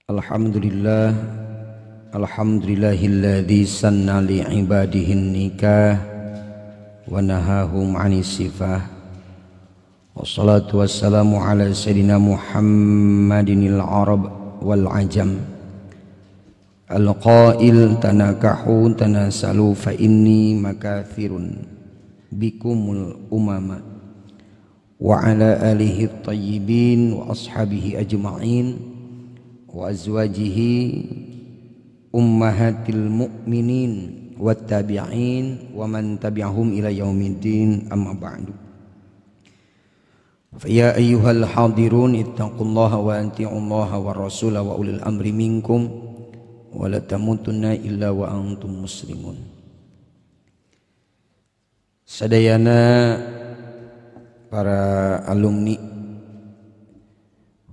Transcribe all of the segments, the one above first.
Alhamdulillah, alhamdulillahilladzi sanna li ibadihi nikah wa nahahum 'anis sifah. Wassalatu wassalamu ala sayyidina Muhammadinil arab wal ajam. Al-qail tanakahu tanasalu fa inni makathirun bikumul umama wa ala alihi at-tayyibin wa ashabihi ajma'in wa azwajihi ummahatil mu'minin wat tabi'in wa man tabi'ahum ila yaumiddin, amma ba'du. Fa ya ayyuhal hadirun ittaqullaha wa anti'ullaha war rasula wa ulil amri minkum wa la tamutunna illa wa antum muslimun. Sadayana para alumni,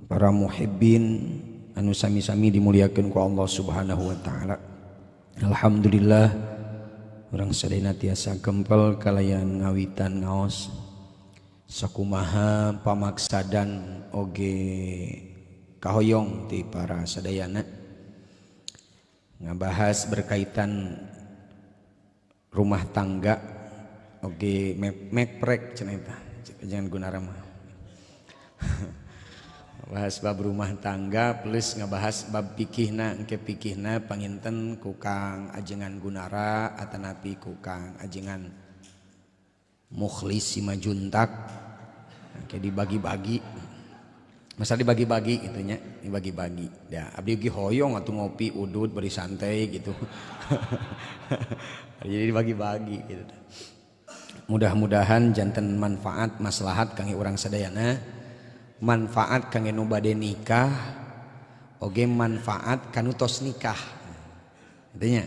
para muhibbin anu sami-sami dimuliakeun ku Allah Subhanahu wa taala. Alhamdulillah urang sadayana tiasa kempel kalayan ngawitan ngaos sakumaha pamaksadan oge kahoyong ti para sadayana ngabahas berkaitan rumah tangga oge mekprek cenah eta jangan Gunara mah. Bahas bab rumah tangga plus ngabahas bab pikihna, engke pikihna panginten ku Kang Ajengan Gunara atanapi ku Kang Ajengan Mukhlis Simajuntak, engke dibagi-bagi, masa dibagi-bagi gitu nya, dibagi-bagi ya. Abdi ge hoyong atuh ngopi udud bari santai gitu. Jadi dibagi-bagi gitu. Mudah-mudahan janten manfaat maslahat kangge urang sadayana, manfaat kangge nu bade nikah oge manfaat kanu tos nikah. Artinya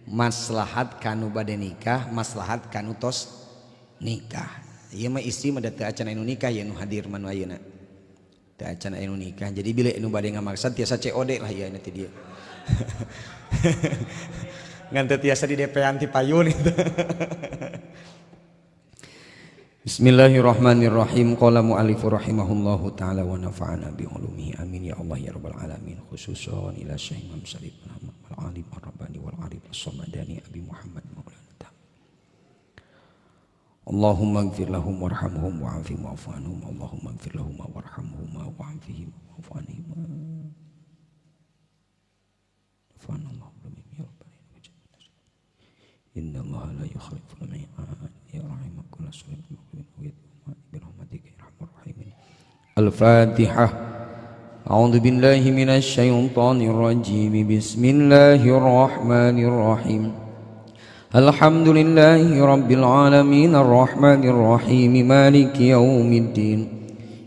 maslahat kanu bade nikah, maslahat kanu tos nikah. Ieu mah istri mah teu acan anu nikah ya, nu hadir mah nu ayeuna teu acan anu nikah. Jadi bila nu bade ngamaksad tiasa COD lah ieu nanti dia. Ngan teu tiasa di DP-an ti payun itu. Bismillahirrahmanirrahim. Qala mu'allifu rahimahullahu ta'ala wa nafa'ana bi ulumihi. Amin ya Allah ya rabbal alamin. Khususan ila Syekh Imam Salih bin Ahmad al-Alim ar-Rabbani wal Arif as-Samadani Abi Muhammad Maulana. Allahumma ighfir lahum warhamhum wa'afihim wa'fu anhum. Allahumma ighfir lahum warhamhum wa'afihim wa'fu anhum. Subhanallah ya rabbal alamin. Innallaha la yukhliful mi'ad. Ya rahimakumullah birahmatika ya arhamar rahimin. Al-Fatihah. A'udzu billahi minasy syaithanir rajim. Bismillahirrahmanirrahim. Alhamdulillahi rabbil alamin arrahmanir rahim maliki yaumiddin.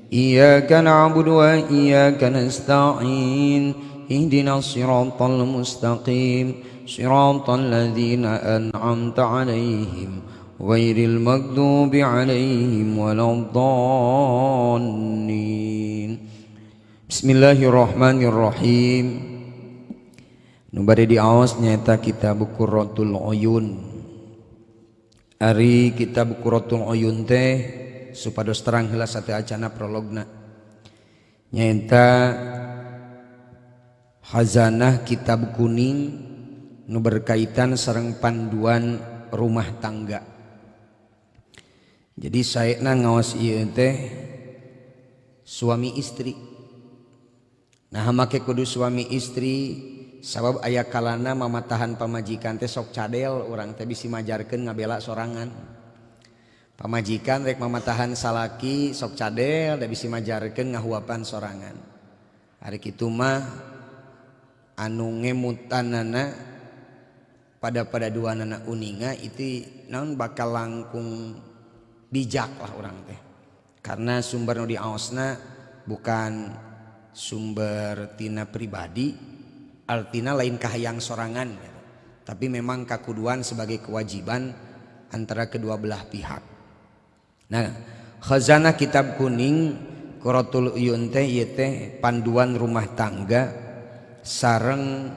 Iyyaka na'budu wa iyyaka nasta'in. Ihdinas siratal mustaqim. Siratal ladzina an'amta 'alaihim ghairil maghdubi 'alaihim waladdallin. Bismillahirrahmanirrahim. Nu bade diaos nyaeta kitab Qurratul Uyun. Ari kitab Qurratul Uyun teh supados terang heula sateuacana prologna. Nyaeta khazanah kitab kuning nu berkaitan sareng panduan rumah tangga. Jadi saena ngaos ieu teh suami istri. Nah make kudu suami istri sabab aya kalana mamatahan pamajikan teh sok cadel urang teh bisi majarkeun ngabela sorangan. Pamajikan rek mamatahan salaki sok cadel da bisi majarkeun ngahuapan sorangan. Ari kitu mah anu ngemutanana pada dua nana uninga itu naon bakal langkung bijak lah orang teh. Karena sumber nu diaosna bukan sumber tina pribadi, artina lain kahayang sorangan gitu. Tapi memang kakuduan sebagai kewajiban antara kedua belah pihak. Nah, khazanah kitab kuning Qurratul Uyun teh ieu teh panduan rumah tangga sareng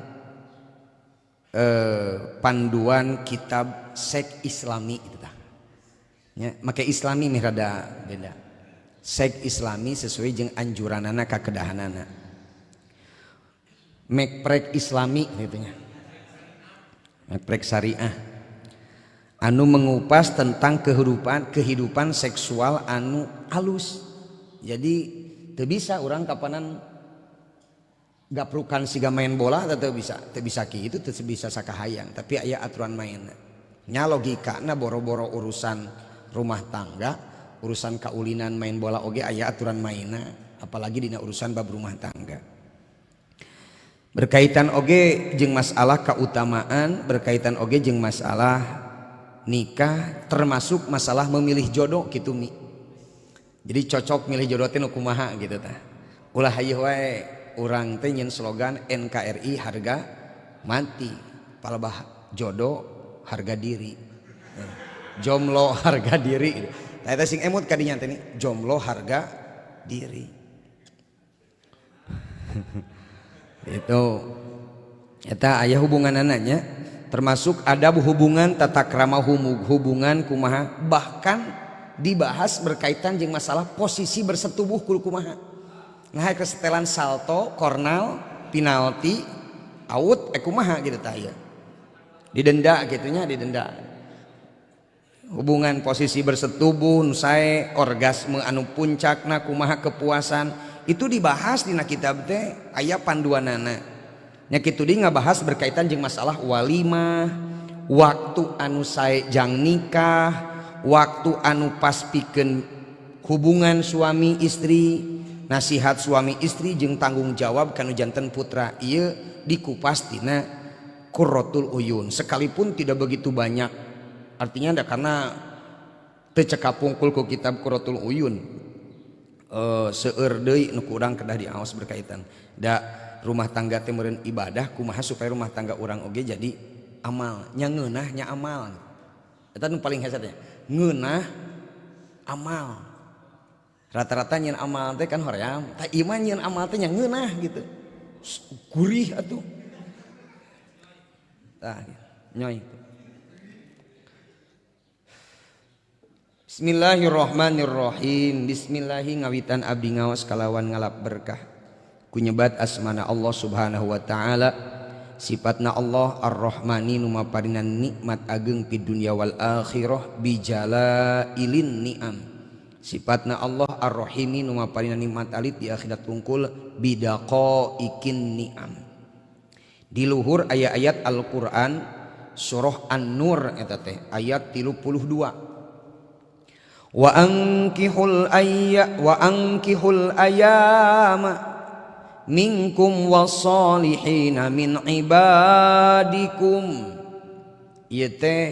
panduan kitab sek Islami itu tah. Nya, make Islami mih rada beda. Sek Islami sesuai jeung anjuranana kakedahanana. Mekprek Islami gitu nya. Mekprek syariah anu mengupas tentang kehidupan kehidupan seksual anu alus. Jadi teu bisa urang kapanan gaprukan siga main bola, teu bisa, teu bisa kitu, teu bisa sakahayang, tapi aya aturan mainna. Nya logikana boro-boro urusan rumah tangga, urusan kaulinan main bola oge aya aturan mainna, apalagi dina urusan bab rumah tangga. Berkaitan oge jeung masalah keutamaan, berkaitan oge jeung masalah nikah, termasuk masalah memilih jodoh gitu mi. Jadi cocok milih jodoh teh nu kumaha gitu tah. Ulah hayu wae urang teh nyeun slogan NKRI harga mati, palebah jodoh harga diri. Jomblo harga diri. Tah eta sing emut kadinya teh nih, jomblo harga diri. Itu eta aya hubunganananya, termasuk adab hubungan, tata krama hubungan kumaha, bahkan dibahas berkaitan jeung masalah posisi bersetubuh kudu kumaha. Nah kesetelan salto, kornal, penalti, out, kumaha gitu tah ieu. Didenda gitunya, didenda. Hubungan posisi bersetubuh nu sae, orgasme anu puncakna kumaha, kepuasan itu dibahas dina kitab teh, aya panduanana. Nya kitu deui ngabahas berkaitan jeung masalah walimah, waktu anu sae jang nikah, waktu anu pas pikeun hubungan suami istri, nasihat suami istri jeung tanggung jawab kanu janten putra. Ieu dikupas dina Qurratul Uyun, sekalipun tidak begitu banyak, artinya ada karena teu cekap pungkul ku kitab Qurratul Uyun. Seueur deui nu kurang kedah diaos berkaitan da rumah tangga teh meureun ibadah, kumaha supaya rumah tangga urang oge jadi amal nya, ngeunah nya amal. Eta nu paling hese teh ngeunah amal. Rata-rata nyeun amal teh kan hoream, tah ieu mah nyeun amal teh nya ngeunah gitu, gurih atuh tah nyoy. Bismillahirrahmanirrahim. Bismillahi ngawitan abdi ngaos kalawan ngalap berkah kunyebat asmana Allah subhanahu wa ta'ala, sifatna Allah ar-Rahmani nu maparinan nikmat ageng di dunia wal akhirah bijalailin ni'am, sifatna Allah ar-Rahimi nu maparinan nikmat alit di akhirat tungkul bidaqaikin ni'am. Di luhur aya ayat Al-Qur'an surah An-Nur eta teh ayat 32. Wa ankihul ayya wa ankihul ayama minkum wassalihina min ibadikum. Ieu teh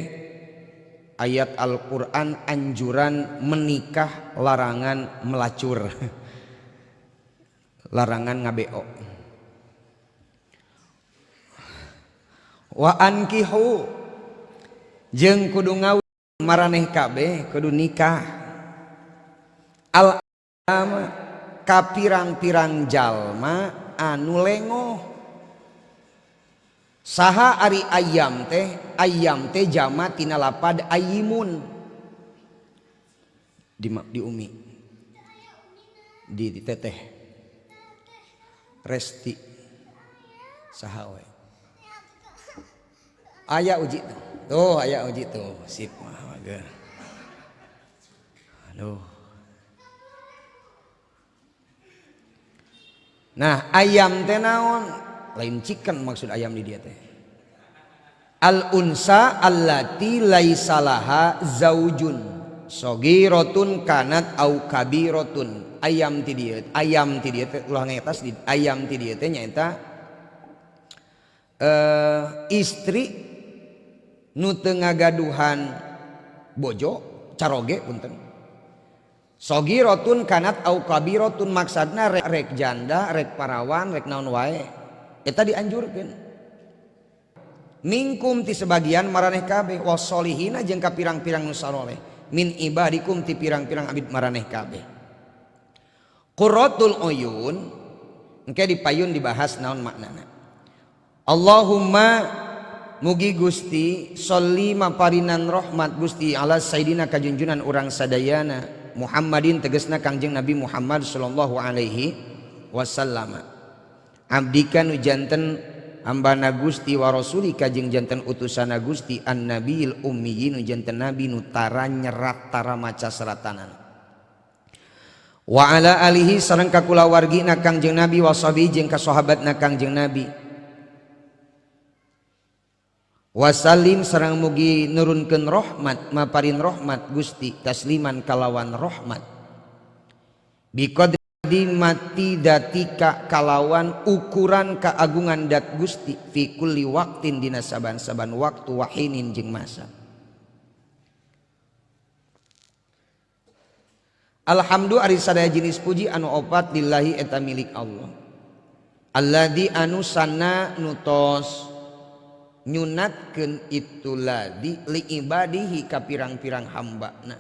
ayat Al-Qur'an anjuran menikah, larangan melacur. Larangan ngabeo. Wa ankihu jeung kudu ngawin maraneh kabeh kudu nikah al ama ka pirang-pirang jalma anu lengoh. Saha ari ayam teh? Ayam teh jama tina lapad ayimun di umi di teteh resti saha we aya uji tuh, aya uji tuh sip mah. Aduh. Nah, ayam teh naon? Lain chicken maksud ayam di dia teh. Al unsa allati laisa laha zaujun. Sogiratun kanat au kabiratun. Ayam ti dieu, ayam ti dieu teh ulah ngetas di ayam ti dieu teh nyaeta istri nu teu ngagaduhan bojo caroge punten. Sogirotun kanat au kabirotun maksadna rek janda, rek parawan, rek naon wae eta dianjurkeun. Minkum ti sebagian maraneh kabeh wasolihina jeung ka pirang-pirang nu saloleh min ibadikum ti pirang-pirang abid maraneh kabeh. Qurratul uyun engke dipayun dibahas naon maknana. Allahumma mugi Gusti sholli maparinan rahmat Gusti ala sayidina kajunjunan urang sadayana Muhammadin tegesna Kangjeng Nabi Muhammad sallallahu alaihi wasallam. Abdika nu janten hambana Gusti wa rasulika jeung janten utusanna Gusti annabiyil ummi nu janten nabi nu tara nyerat tara maca seratanan. Wa ala alihi sareng ka kulawargina Kangjeng Nabi wa sahbihi jeung ka sahabatna Kangjeng Nabi. Wasallim sareng mugi nurunkeun rahmat maparin rahmat Gusti tasliman kalawan rahmat. Biqadri mati datika kalawan ukuran keagungan dat Gusti fi kulli waqtin dina saban-saban waktu wahinin jeung masa. Alhamdu ari sadaya jenis puji anu opat lillahi eta milik Allah. Alladzi anu sanna nutos nyunatkeun itu ladzi li ibadihi ka pirang-pirang hambana.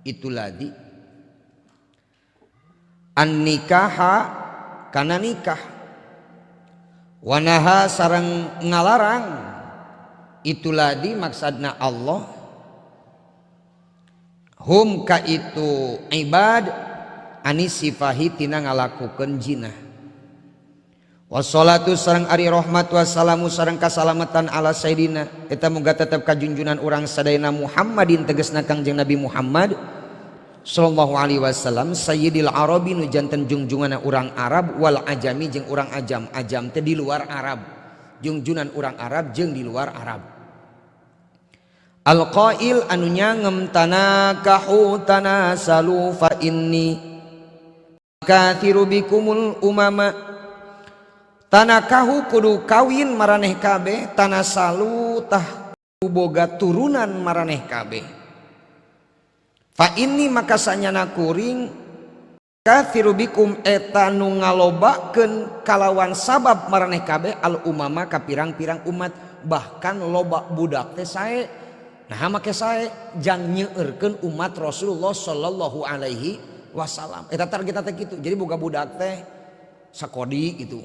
Itu ladzi an nikaha kana nikah wanaha sareng ngalarang itu ladzi maksudna Allah hum ka itu ibad anisifahi tina ngalakukeun jinah. Wassalatu sareng ari rahmat wassalamu sareng kasalamatan ala sayyidina eta muga tetep kajunjunan urang sadayana Muhammadin tegasna Kangjeng Nabi Muhammad sallallahu alaihi wasallam sayyidil arabi nu janten jungjunganna urang Arab wal ajami jeung urang ajam. Ajam teh di luar Arab, jungjunan urang Arab jeung di luar Arab. Alqail anu nyangem tanakahu tanasalu fa inni kathiru bikumul umama. Tanakahu kudu kawin maraneh kabeh, tanasalu tah boga turunan maraneh kabeh. Fa inni maka sanyana kuring kathiru bikum eta nu ngalobakeun kalawan sabab maraneh kabeh al umama ka pirang-pirang umat, bahkan loba budak teh sae. Nah make sae jang nyeueurkeun umat Rasulullah sallallahu alaihi wasallam. Eta target teh kitu. Jadi boga budak teh sakodi gitu.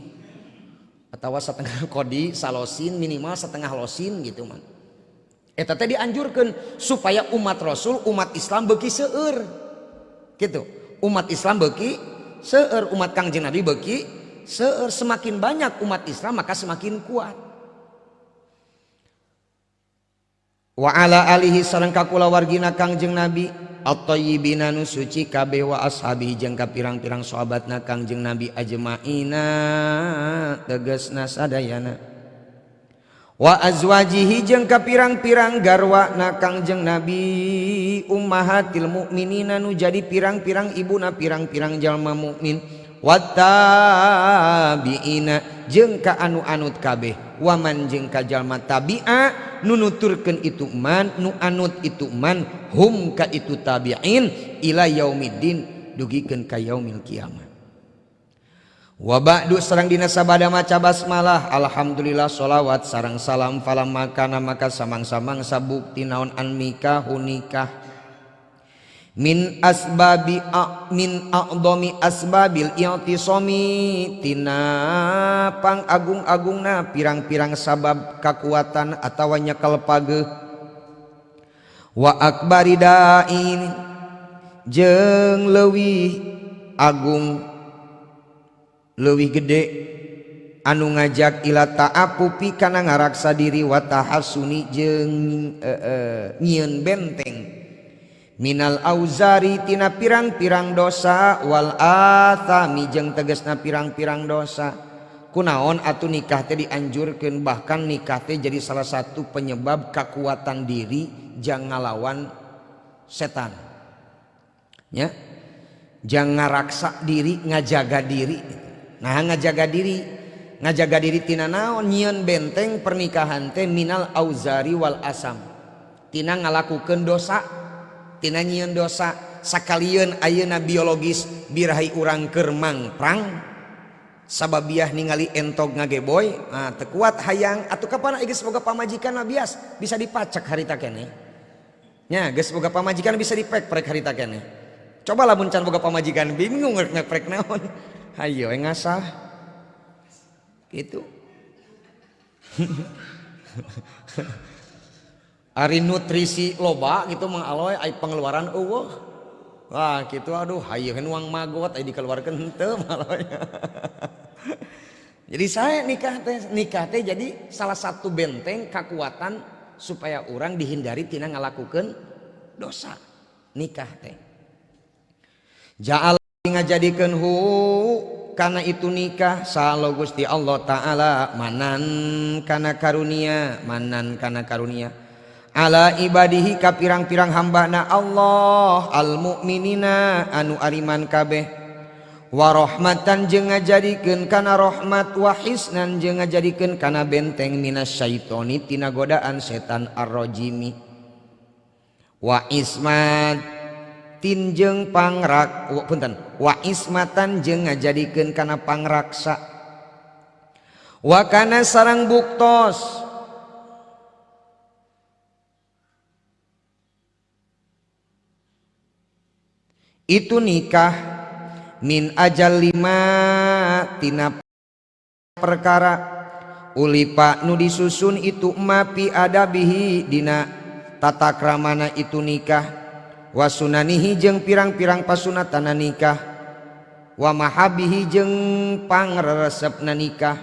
Atau setengah kodi, salosin, minimal setengah losin gitu man. Eta teh dianjurkeun supaya umat Rasul, umat Islam beuki seueur. Gitu. Umat Islam beuki seueur, umat Kangjeng Nabi beuki seueur. Semakin banyak umat Islam maka semakin kuat. Wa ala alihi sareng ka kulawargina Kangjeng Nabi at-tayyibina nu suci kabeh wa ashabihi jeung ka pirang-pirang sahabatna Kangjeng Nabi ajmaina tegasna sadayana. Wa azwajihi jeung ka pirang-pirang garwana Kangjeng Nabi ummahatil mukminina nu jadi pirang-pirang ibuna pirang-pirang jalma mukmin wa tabiina jeung ka anu anut kabeh waman jeung ka jalma tabi'a nu nuturkeun itu man nu anut itu man hum ka itu tabi'in ila yaumiddin dugikeun ka yaumil kiamat. Wa ba'du sareng dina sabada maca basmalah alhamdulillah sholawat sareng salam falam makana maka samang-samang sabukti naon an nikahu nikah min asbabi min a'dhami asbabil i'tisami tina pang agung-agungna pirang-pirang sabab kakuatan atawa nyekel pageuh wa akbari da'in jeung leuwih agung leuwih gede anu ngajak ila ta'apupi kana ngaraksa diri wa tahassuni jeung nyieun benteng minal auzari tina pirang-pirang dosa wal athami jeung tegasna pirang-pirang dosa. Kunaon atuh nikah teh dianjurkeun, bahkan nikah teh jadi salah satu penyebab kekuatan diri jang ngalawan setan nya, jang ngaraksa diri, ngajaga diri. Nah ngajaga diri tina naon? Nyieun benteng pernikahan teh minal auzari wal asam, tina ngalakukeun dosa, tina nyieun dosa. Sakalieun ayeuna biologis birahi urang keur mangprang sababiah ningali entog ngageboy, nah teu kuat hayang atuh kapan geus boga pamajikan mah bias bisa dipacak harita keneh nya, geus boga pamajikan bisa dipek-prek harita keneh. Coba lamun can boga pamajikan bingung rek ngepek naon, hayo ngasah gitu. Ari nutrisi loba gitu Mang Aloy, ai pengeluaran eueuh. Wah gitu aduh hayeun uang magot ai dikeluarkeun henteu Mang Aloy. Jadi saya nikah teh jadi salah satu benteng kekuatan supaya orang dihindari tina ngalakukeun dosa. Nikah teh. Ja'al ngajadikeun hu kana itu nikah salo Gusti Allah Ta'ala manan kana karunia, manan kana karunia ala ibadihi ka pirang-pirang hambana Allah al mukminina anu ariman kabeh warahmatan jeung ngajadikeun kana rahmat wa hisnan jeung ngajadikeun kana benteng minas syaitoni tina godaan setan arrojimi wa ismatin jeung pangrak punten wa ismatan jeung ngajadikeun kana pangraksa wa kana sarang buktos itu nikah min ajal lima tina perkara ulipa nu disusun itu ma fi adabihi dina tata kramana itu nikah wasunanihi jeung pirang-pirang pasunatana nikah wa mahabihi jeung pangresepna nikah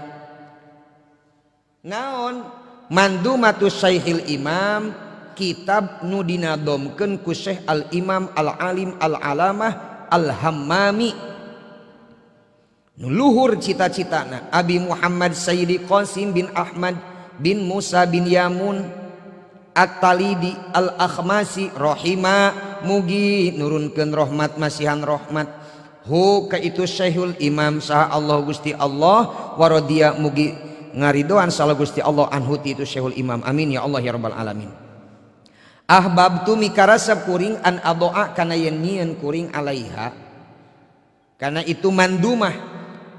naon mandumatu Syekhil Imam kitab nu dinadomkeun ku Syekh Al Imam Al Alim Al Alamah Al-Hammami luhur cita-citana Abi Muhammad Sayyidi Qasim bin Ahmad bin Musa bin Yamun At-Talidi Al-Akhmasi rahima mugi nurunkeun rahmat masihan rahmat hu ka itu Syekhul Imam saha Allah Gusti Allah waradiya mugi ngaridoan saha Gusti Allah anhu ti itu Syekhul Imam amin ya Allah ya rabbal alamin. Ahbabtu mikarasab kuring an adoa kana yen nyieun kuring alaiha karena itu mandumah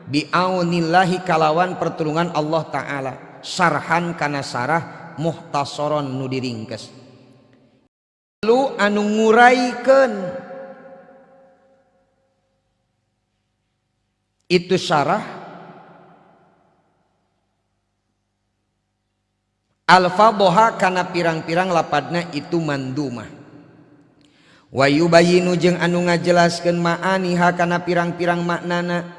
biaunillahi kalawan pertulungan Allah Ta'ala sarhan kana sarah muhtasoron nu diringkes lu anu nguraikeun itu syarah alfaboha kana pirang-pirang lapadna itu mandumah wa yubayinu jeung anu ngajelaskeun ma'aniha kana pirang-pirang maknana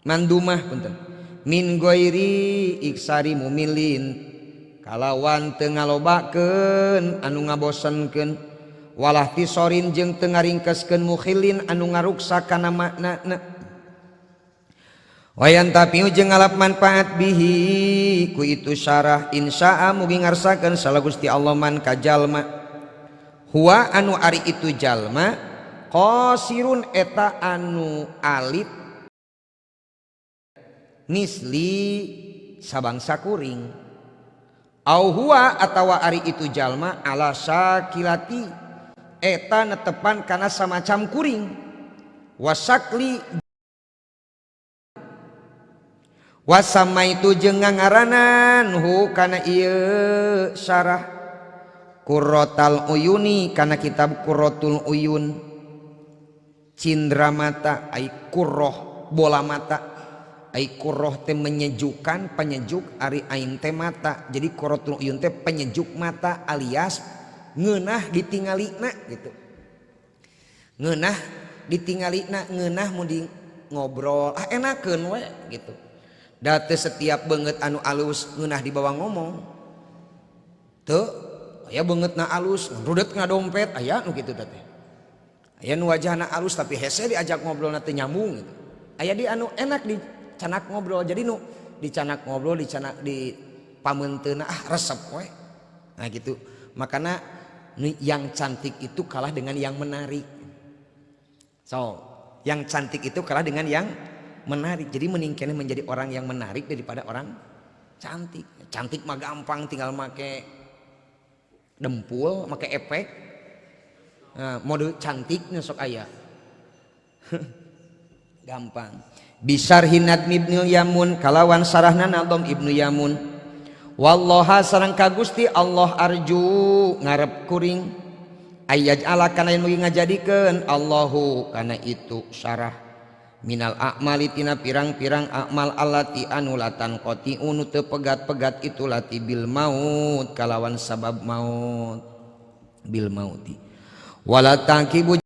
mandumah punten min ghairi iksari mumilin kalawan teu ngalobakeun anu ngabosenkeun walah tisorin jeung teu ngaringkeskeun mukhilin anu ngaruksak kana maknana wayan tapi jeung ngalap manfaat bihi ku itu syarah insya'a mugi ngarsakeun salah Gusti Allah man ka jalma huwa anu ari itu jalma qasirun eta anu alit misli sabangsa kuring au huwa atawa ari itu jalma ala syakilati eta netepan kana samacam kuring wasakli wasama itu jeung ngangaranan hu kana ieu syarah Qurratul Uyuni kana kitab Qurratul Uyun cindra mata ai qurrah bola mata ai qurrah teh menyejukan penyejuk ari ain teh mata jadi Qurratul Uyun teh penyejuk mata alias ngeunah ditingalina gitu ngeunah ditingalina ngeunah mun di ngobrol ah enakeun we gitu. Da teu setiap beungeut anu alus ngeunah dibawa ngomong. Teu aya beungeutna alus rudet ngadompet aya nu kitu teh. Aya nu wajahna alus tapi hese diajak ngobrolna teu nyambung gitu. Aya di anu enak dicanak ngobrol. Jadi nu dicanak ngobrol dicanak di pameunteuna ah resep we. Nah gitu. Makana yang cantik itu kalah dengan yang menarik. So, yang cantik itu kalah dengan yang menarik. Jadi mending keneh menjadi orang yang menarik daripada orang cantik. Cantik mah gampang tinggal make dempul, make efek. Nah, mode cantiknya sok aya. Gampang. Bisarhi Nadmi Ibnu Yamun kalawan sarahna Nadom Ibnu Yamun. Wallaha sareng ka Gusti Allah arju ngarep kuring ayyaj'ala kana yen mugi ngajadikeun Allahu kana itu syarah minal a'mali tina pirang-pirang a'mal allati anu latan qati unu teu pegat-pegat itu lati bil maut kalawan sabab maut bil mauti wala tangkibu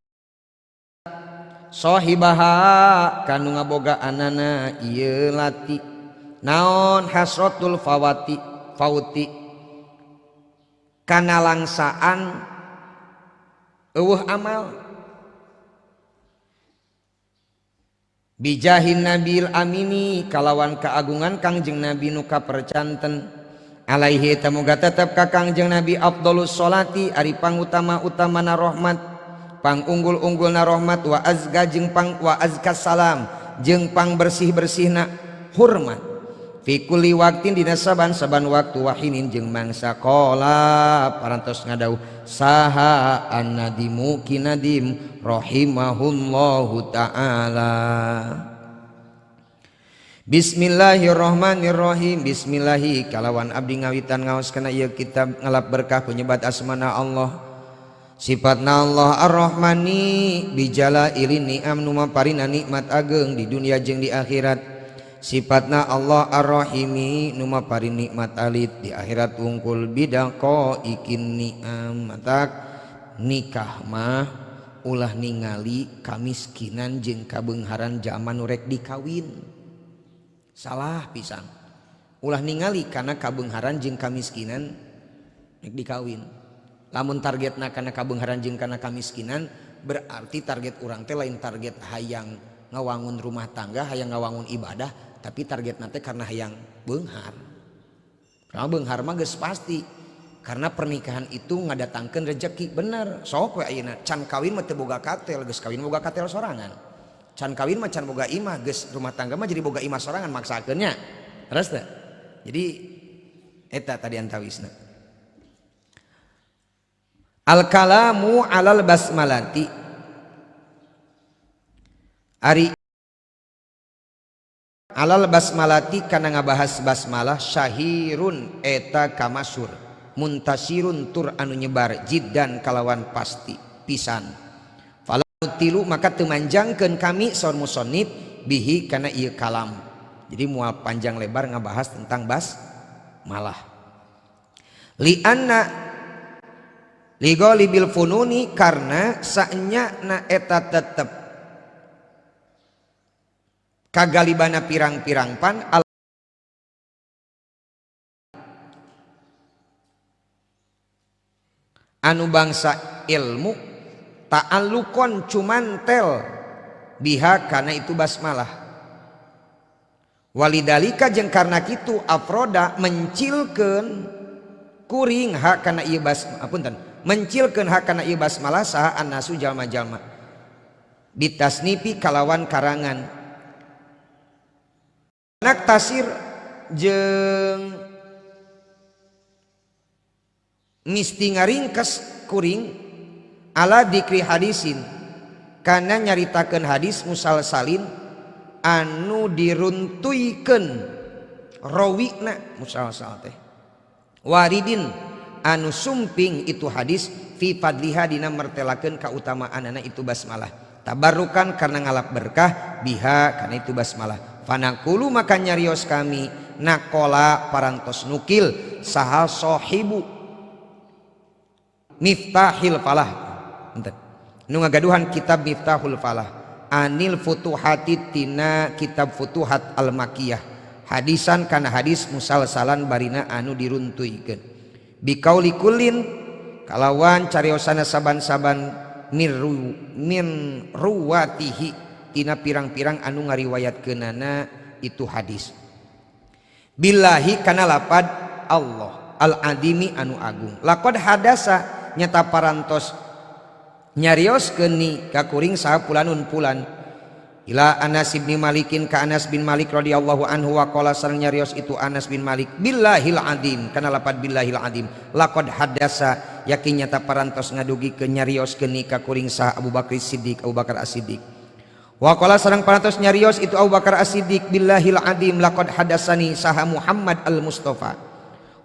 sahibaha kanu ngabogaanana ieu lati Naon hasratul fawati fauti kana langsaan eueuh amal bijahin nabil amini kalawan keagungan Kangjeng Nabi nu kapercanten alaihi tamuga tetep ka Kangjeng Nabi afdhalus sholati ari pangutama-utamana rahmat pangunggul-unggulna rahmat wa azka jeung pang wa azka salam jeung pang bersih-bersihna hormat fi kulli waqtin dina saban-saban waktu wahinin jeung mangsa qala parantos ngadauh saha annadimu kinadim rahimahullahu ta'ala. Bismillahirrahmanirrahim. Bismillahi kalawan abdi ngawitan ngaos kana ieu kitab ngalap berkah ku nyebat asmana Allah sifatna Allah Ar-Rahmani bijala ilin ni'am nu maparina nikmat ageng di dunia jeung di akhirat sifatna Allah Ar-Rahimi nu maparin nikmat alit di akhirat wungkul bidaqo ikin ni'am. Matak nikah mah ulah ningali kamiskinan jeung kabeungharan jalma nu rek dikawin. Salah pisan. Ulah ningali kana kabeungharan jeung kamiskinan rek dikawin. Lamun targetna kana kabeungharan jeung kana kamiskinan berarti target urang teh lain target hayang ngawangun rumah tangga, hayang ngawangun ibadah, tapi target nanti karena hayang beunghar. Karena beunghar mah geus pasti. Karena pernikahan itu ngadatangkeun rejeki, bener. Sok we ayeuna can kawin mah teu boga katel, geus kawin boga katel sorangan. Can kawin mah can boga imah, geus rumah tangga mah jadi boga imah sorangan maksakeun nya. Terus teh. Jadi eta tadi antawisna. Al kalamu alal basmalati. Ari alal basmalati kana ngabahas basmalah syahirun eta kamasur muntasirun tur anu nyebar jiddan kalawan pasti pisan fala tilu maka teu manjangkeun kami saur musannif bihi kana ieu kalam. Jadi moal panjang lebar ngabahas tentang basmalah lianna ligolibil fununi karena saenya na eta tetep kagalibana pirang-pirang pan anu bangsa ilmu ta'allukon cumantel biha karena itu basmalah walidalika jeung karena kitu afroda mencilkeun kuring hak kana ieu bas apunten mencilkeun hak kana ieu basmalah saha annasu jalma-jalma bitasnifi kalawan karangan anak tasir jeung misti ngaringkes kuring ala dikri hadisin kana nyaritakeun hadis musalsalin anu diruntuikeun rawina musalsal teh waridin anu sumping itu hadis fi fadliha dina mertelakeun kautamaanana itu basmalah tabarrukan karena ngalap berkah biha kana itu basmalah fanaqulu maka nyarios kami nakola parantos nukil saha sahibu Miftahil Falah enten nu ngagaduhan kitab Miftahul Falah anil futuhati tina kitab Futuhat Al-Makkiyah hadisan kana hadis musalsalan barina anu diruntuikeun biqauli kullin kalawan cariosana saban-saban min ruwatihi tina pirang-pirang anu ngariwayatkeunana itu hadis billahi kana lapad Allah al-adimi anu agung laqad hadasa nyata parantos nyarioskeun ni ka kuring saha pulanun pulan ila Anas bin Malikin ka Anas bin Malik radhiyallahu anhu wa qala sareng nyarios itu Anas bin Malik billahil adim kana lapad billahil adim laqad hadasa yakin nyata parantos ngadugikeun nyarioskeun ni ka kuring saha Abu Bakar Siddiq Abu Bakar As-Siddiq wa qala sareng parantos nyarios itu Abu Bakar As-Siddiq billahil adim laqad hadasani saha Muhammad al-Mustafa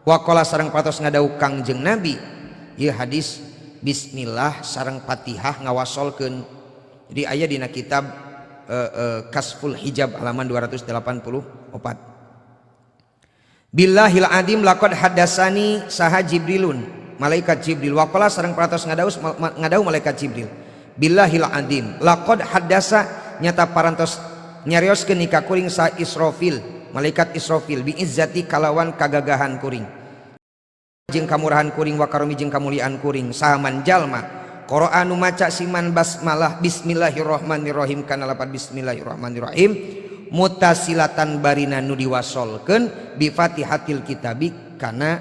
wa qala sareng parantos ngadawuh Kangjeng Nabi ieu hadis bismillah sareng Fatihah ngawasolkeun. Jadi aya dina kitab Kasful Hijab halaman 284. Billahil adim laqad hadasani saha Jibrilun malaikat Jibril wa qala sareng parantos ngadawuh malaikat Jibril billahil adim laqad hadasa nyata parantos nyarioskeun ka kuring sa Israfil malaikat Israfil bi izzati kalawan kagagahan kuring jeung kamurahan kuring wa karomi jeung kamuliaan kuring sahaman jalma qara'a nu maca siman basmalah bismillahirrahmanirrahim kana lapat bismillahirrahmanirrahim mutasilatan barina nu diwasolkeun bi fatihatil kitabi kana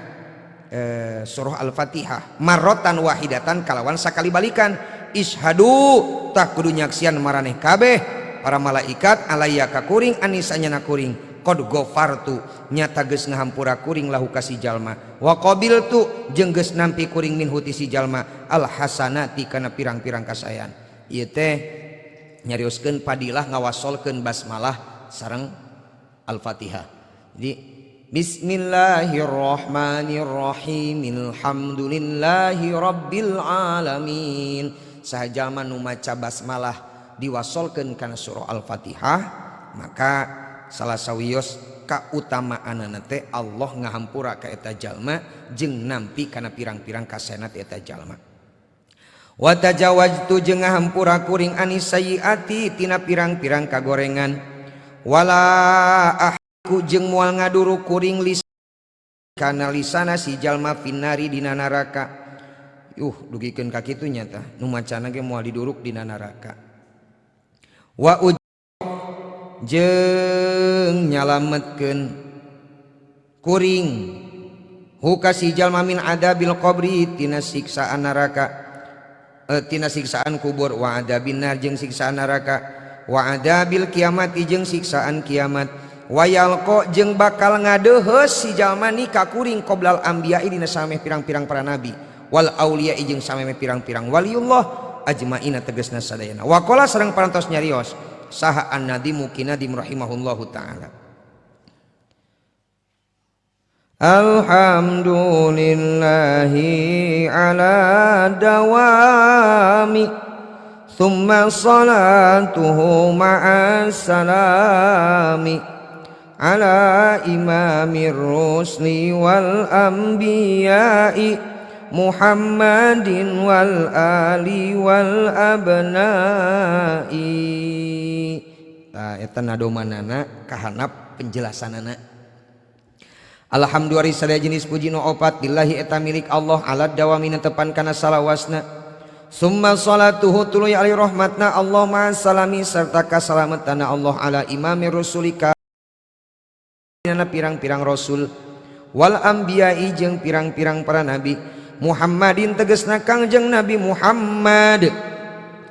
surah al-fatihah marrotan wahidatan kalawan sakali balikan ishadu tah kudu nyaksian maraneh kabeh para malaikat alaya ka kuring anisanya na kuring qad ghafartu nyata geus ngahampura kuring lahu ka si jalma wa qabiltu jeung geus nampi kuring minhu ti si jalma al hasanati kana pirang-pirang kasayan. Ieu teh nyarioskeun padilah ngawasolkeun basmalah sareng al-fatihah. Jadi bismillahirrahmanirrahim alhamdulillahi rabbil alamin. Saha jalma nu maca basmalah diwasolkeun kana surah al-fatihah maka salah sawios kautamaanana teh Allah ngahampura ka eta jalma jeung nampi kana pirang-pirang kasenat eta jalma. Wa tajawaztu jeung ngahampura kuring anis sayyiati tina pirang-pirang kagorengan wala ahku jeung moal ngaduru kuring lis kana lisana si jalma finnari dina neraka. Yuh dugikeun ka kitu nya tah nu macana ge moal diduruk dina neraka. Wa jeung nyalametkeun kuring huka si jalma min adabil qabri tina siksaan neraka tina siksaan kubur wa adabin nar jeung siksaan neraka wa adabil kiamati jeung siksaan kiamat wa yalqa jeung bakal ngadeuheus si jalma ni ka kuring qoblal anbiya dina sameh pirang-pirang para nabi wal auliya jeung sameh pirang-pirang waliullah ajmaina tegasna sadayana. Wa qala sareng parantos nyarios saha an-nadimu kinadim rahimahullahu ta'ala. Alhamdulillahi ala dawami thumma salatuhu ma'as salami ala imamir rusli wal anbiya'i Muhammadin wal ali wal abna'i. Nah, eta nadomanana kahanap penjelasanana. Alhamdulillah sadaya jenis puji nu opat billahi eta milik Allah ala dawamina tepan kana salawasna. Summa salatuhu tuluy alaihi rahmatna Allah ma'as salami serta kasalametana Allah ala imamir rusulika pirang-pirang rasul wal anbiya'i jeung pirang-pirang para nabi Muhammadin tegesna Kangjeng Nabi Muhammad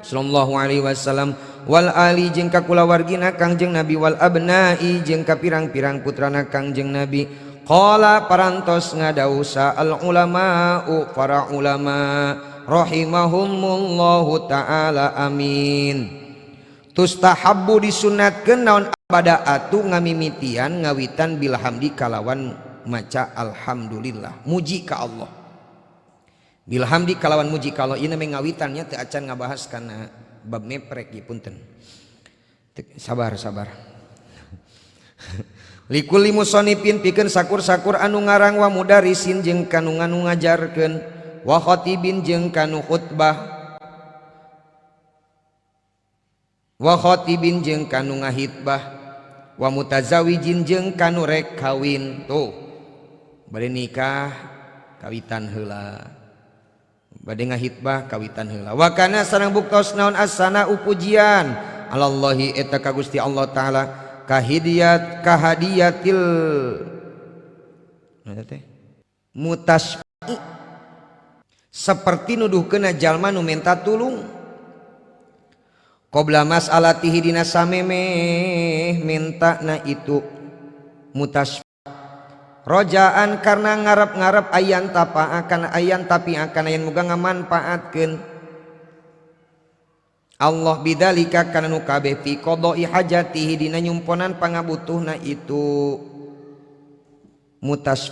sallallahu alaihi wasallam wal ali jeung ka kulawargina Kangjeng Nabi wal abna'i jeung ka pirang-pirang putrana Kangjeng Nabi. Qala parantos ngadausa al ulama'u para ulama rahimahumullahu taala amin. Tustahabbu disunatkeun naon abadaatu ngamimitian ngawitan bilhamdi kalawan maca alhamdulillah muji ka Allah. Bilhamdi kalawan muji ka Allah ieu mah ngawitannya teu acan ngabahas kana bab meprek ieu punten. Sabar sabar. Likulli musannifin pikeun sakur-sakur anu ngarang wa mudarisin jeung kanu nganu ngajarkeun wa khatibin jeung kanu khutbah wa khatibin jeung kanu ngahitbah wa mutazawijin jeung kanu rek kawin. Tuh bade nikah kawitan heula, bade ngahitbah kawitan heula. Wa kana sareng buktos naon asana pujian alallahi eta ka Gusti Allah taala kahidiyat kahadiyatil teh mutasfi seperti nuduhkeun jalma nu menta tulung qabla mas'alatihi dina samemeh mintana itu mutasfi rojaan karena ngarep-ngarep ayan tapa akan ayan tapi akan ayan muga ngamanfaatkeun Allah bidzalika kana nu kabeh fi qada'i hajatihi dina nyumponan pangabutuhna itu mutas.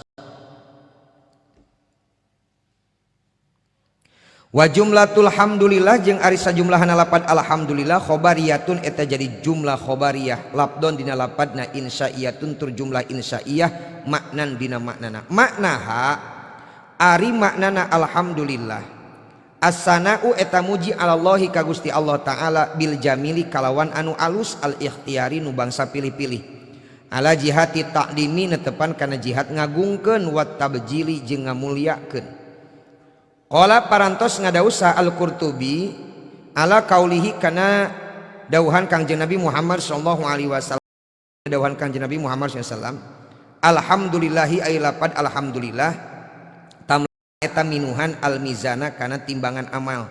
Wa jumlatul hamdulillah jeung ari sajumlahna lapad alhamdulillah khobariyatun eta jadi jumlah khobariyah labdon dina lapadna insya'iyatun tur jumlah insya'iyah maknan dina maknana maknaha ari maknana alhamdulillah as-sana'u eta muji alallahi ka Gusti Allah taala bil jamili kalawan anu alus al ikhtiyari nu bangsa pilih-pilih Ala jihati ta'limi netepan kana jihad ngagungkeun wa tabjili jeung ngamulyakeun. Qala parantos ngadausa Al-Qurtubi ala kaulihi kana dauhan Kangjeng Nabi Muhammad sallallahu alaihi wasallam, dauhan Kangjeng Nabi Muhammad sallallahu alaihi wasallam, alhamdulillahi ay lapad alhamdulillah tamla eta minuhan almizana kana timbangan amal.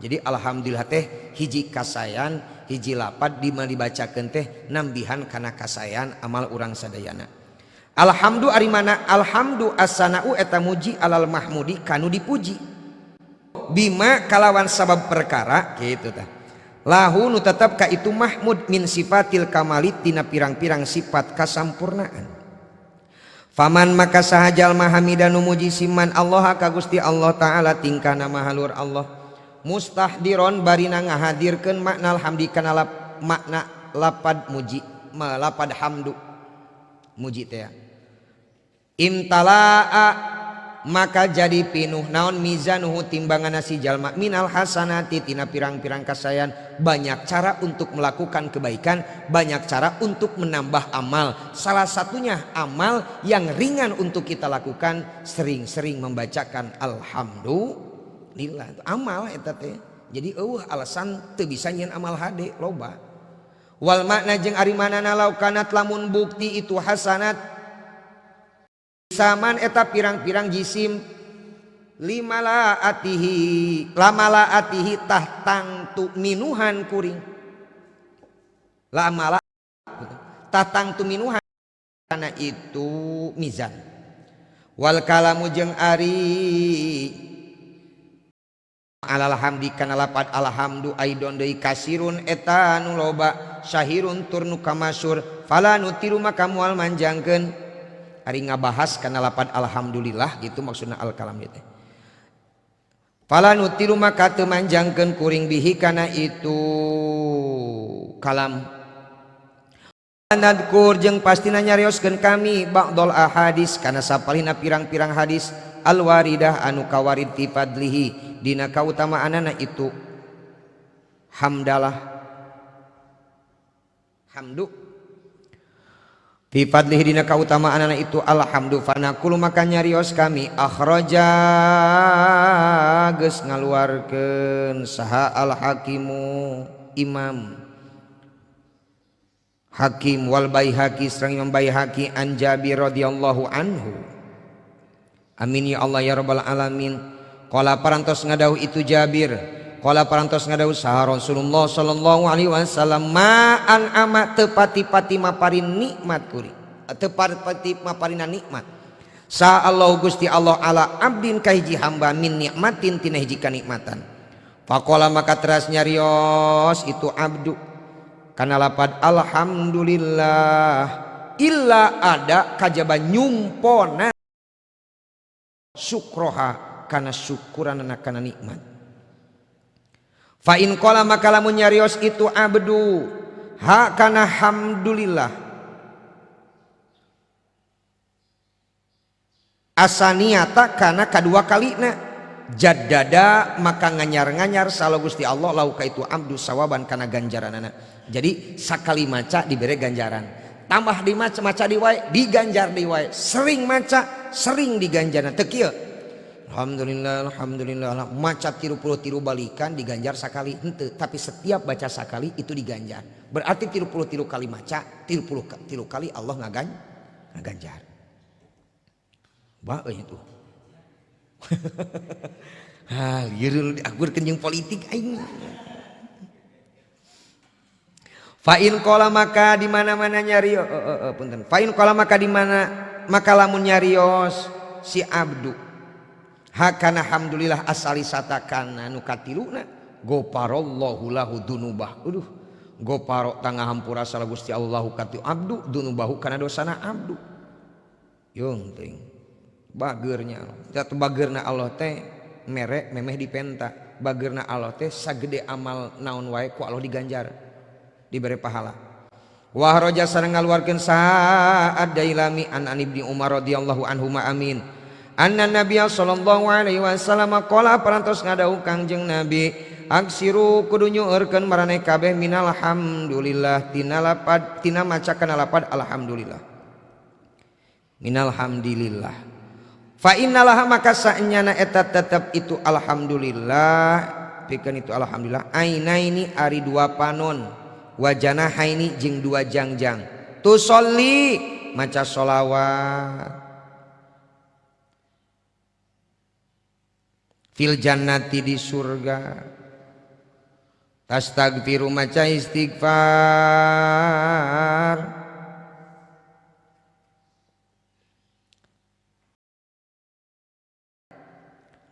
Jadi alhamdulillah teh hiji kasayan, hiji lapad di mana dibacakeun teh nambihan kana kasayan amal urang sadayana. Alhamdu ari mana alhamdu as-sana'u eta muji alal mahmudi kanu dipuji. Bima kalawan sabab perkara kitu tah. Lahu nu tetep ka itu mahmud min sifatil kamali tina pirang-pirang sifat kasampurnaan. Faman maka saha jalma hamida nu muji siman Allah ka Gusti Allah taala tingkahna mahalur Allah. Mustahdiron barina ngahadirkeun makna alhamdi kana makna lapad muji, lapad hamdu muji teh. Imtalaa maka jadi pinuh naon mizanuhu timbangan si jalma minal hasanati tina pirang-pirang kasayan. Banyak cara untuk melakukan kebaikan, banyak cara untuk menambah amal. Salah satunya amal yang ringan untuk kita lakukan, sering-sering membacakan alhamdulillah. Itu amal eta teh. Jadi eueuh alasan teu bisa nyieun amal hade loba. Wal makna jeung ari manana law kanat lamun bukti itu hasanat saman eta pirang-pirang jisim limalaatihi lamalaatihi tah tangtu minuhan kuring lamala tah tangtu minuhan kana itu mizan. Wal kalamu jeung ari alal hamdi kana lapad alhamdu aidon deui kasirun eta nu loba syahirun tur nu kamasyhur fala nutiru maka moal manjangkeun. Ari ngabahas kana lapad alhamdulillah gitu maksudna al kalam teh. Fala nutiru maka teu manjangkeun kuring bihi kana itu kalam. Nadkur jeung pastina nyarioskeun kami ba'dol ahadis kana sapalihna pirang-pirang hadis alwaridah anu kawarid fi fadlihi dina kautamaanana itu hamdalah hamdu fi fadlihi dina kautamaanana itu alhamdu. Fanaqulu maka nyarios kami akhraja geus ngaluarkeun saha al hakimu imam Hakim wal Baihaqi sareng Imam Baihaqi an Jabir radhiyallahu anhu. Amin ya Allah ya rabbal alamin. Qala parantos ngadauh itu Jabir. Qala parantos ngadauh saha Rasulullah sallallahu alaihi wasallam ma an ama teu pati-pati maparin nikmat kuring. Teu pati maparina nikmat. Sa Allah Gusti Allah ala abdin ka hiji hamba min nikmatin tina hiji kanikmatan. Faqala maka teras nyarios itu abdu kana lapad alhamdulillah illa ada kajaba nyumpona syukroha kana syukuranana kana nikmat. Fa in qala maka lamun nyarios itu abdu ha kana hamdulillah asaniata kana kadua kalina jaddada maka nganyar-nganyar sala Gusti Allah lauka itu abdu sawaban kana ganjaranana. Jadi sakali maca diberi ganjaran, tambah dimaca maca di wae diganjar di wae, sering maca sering diganjarna. Teu kieu alhamdulillah alhamdulillah maca 33 balikan diganjar sakali henteu, tapi setiap baca sakali itu diganjar. Berarti 33 kali maca 33 kali Allah ngaganjar. Wah euy itu. Ah, lieur diakurkeun jeung politik aing. Fa in qala maka di mana-mana nyarios punten. Fa in qala maka di mana maka lamun nyarios si abdu hakana alhamdulillah asalisata kana nu katiluna ghafarallahu lahu dzunubah. Aduh, gofaro tangga hampura salah Gusti Allahu katu abdu dzunubahu kana dosana abdu. Yung teuing. Bageurnya Allah. Jatuh bageurna Allah teh mere memeh dipenta. Bageurna Allah teh sagede amal naon wae ku Allah diganjar, diberi pahala. Wa haraja sareng ngaluarkeun saat Dailami an Ibni Umar radhiyallahu anhu ma amin. Anna Nabiya sallallahu alaihi wasallam qala parantos ngadawuh Kangjeng Nabi aksiru kudu nyueurkeun maraneh kabeh minal hamdulillah tina lapad tina maca kana lapad alhamdulillah. Minalhamdulillah. Fa innalaha maka saenyana eta tetep itu alhamdulillah pikeun itu alhamdulillah ainaini ari dua panon wajanahaini jeung dua jangjang tusolli maca sholawat fil jannati di surga tastagfiru maca istighfar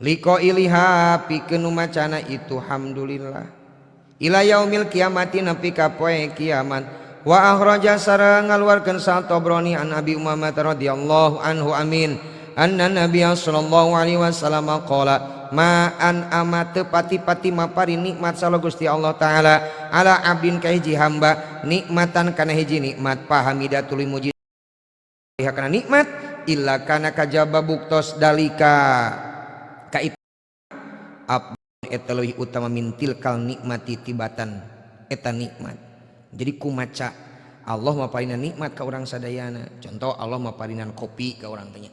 liko iliha pikeun macana itu alhamdulillah ila yaumil kiamati nepi ka poe kiamat wa akhraja sareng ngaluarkeun sa Tabrani an Abi Umamah radhiyallahu anhu amin anna nabiyya sallallahu alaihi wasallam qala ma an ama teu pati-pati mapari nikmat sala Gusti Allah taala ala abdin ka hiji hamba nikmatan kana hiji nikmat pahamida tuluy muji kana nikmat illa kana kajaba buktos dalika eta leuwih utama mintil kal nikmati tibatan eta nikmat. Jadi kumaca Allah maparinan nikmat ka urang sadayana. Contoh Allah maparinan kopi ka urang teh nya.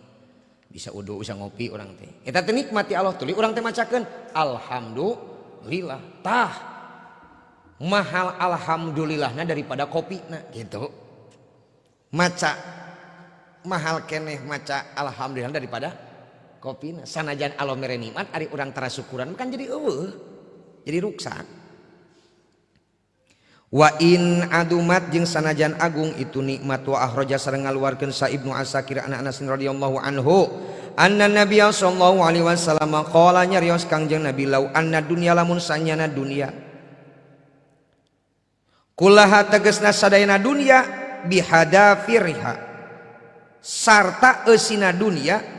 Bisa udu bisa ngopi urang teh. Eta teh nikmati Allah tuluy urang teh macakeun alhamdulillah. Tah mahal alhamdulillahna daripada kopina gitu. Maca mahal keneh maca alhamdulillah daripada kopi sanajan Allah mere nikmat ari urang tara syukuran kan jadi eueuh jadi ruksak. Wa in adumat jeung sanajan agung itu nikmat wa akhraja sareng ngaluarkeun sa Ibnu Asakir an Anas radhiyallahu anhu anna nabiyya sallallahu alaihi wasallam qala nyarios Kangjeng Nabi lau anna dunya lamun sanyana dunya kullaha tegasna sadayana dunya bihadafirha sarta eusina dunya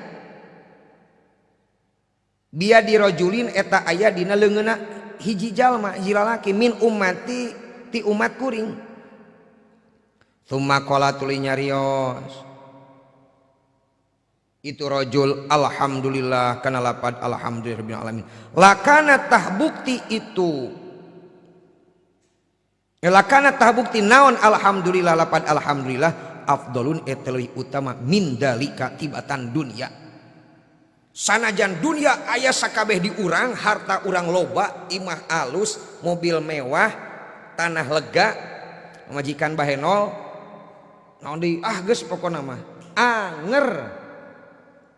biya dirojulin eta aya dina leungeunna hiji jalma hiji lalaki min ummati ti umat kuring. Tsumma qala tuluy nyarios itu rajul alhamdulillah kana lapad alhamdulillahirabbil alamin lakana tah bukti itu lakana tah bukti naon alhamdulillah lapad alhamdulillah afdalun eta leuwih utama min dalika tibatan dunya. Sanajan dunia aya sakabeh di urang, harta urang loba, imah alus, mobil mewah, tanah lega, majikan bahenol, naon deui ah geus pokona mah anger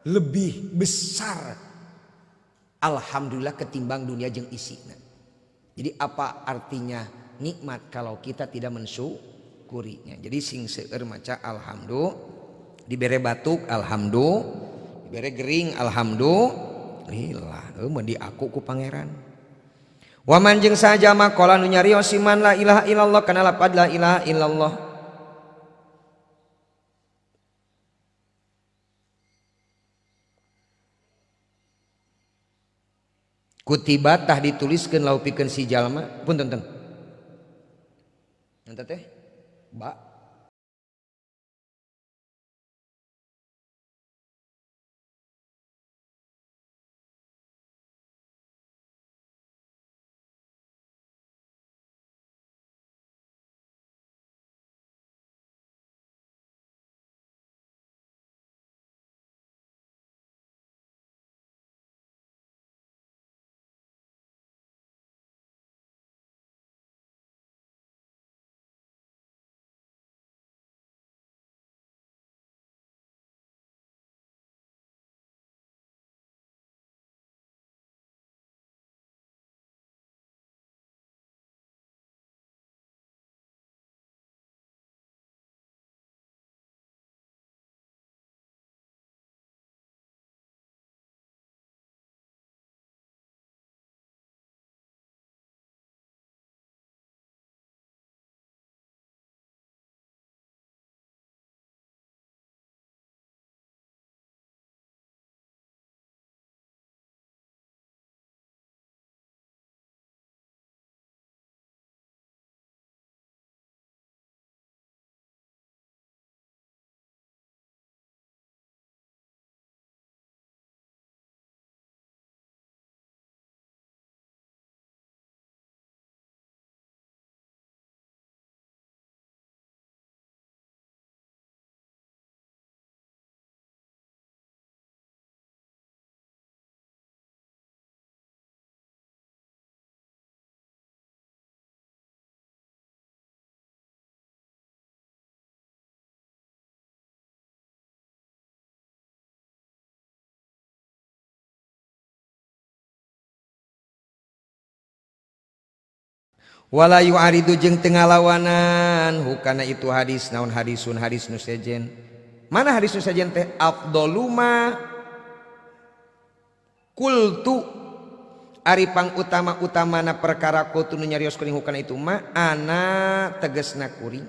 lebih besar alhamdulillah ketimbang dunia jeung isina. Jadi apa artinya nikmat kalau kita tidak mensyukurinya? Jadi sing seueur maca alhamdulillah, dibere batuk alhamdulillah, bere gering alhamdulillah eueuh mah diaku ku pangeran. Wa man jeung saja maqala nu nyarios iman la ilaha illallah kana lapad la ilaha illallah kutiba tah dituliskeun lau pikeun si jalma punten teng eta teh ba Wala yu'aridu jeung teu ngalawanan hukana itu hadis naon hadisun hadis nu sejen. Mana hadis nu sejen teh afdoluma kultu ari pang utama-utamana perkara kultu nu nyarios kuring hukana itu ma ana tegesna kuring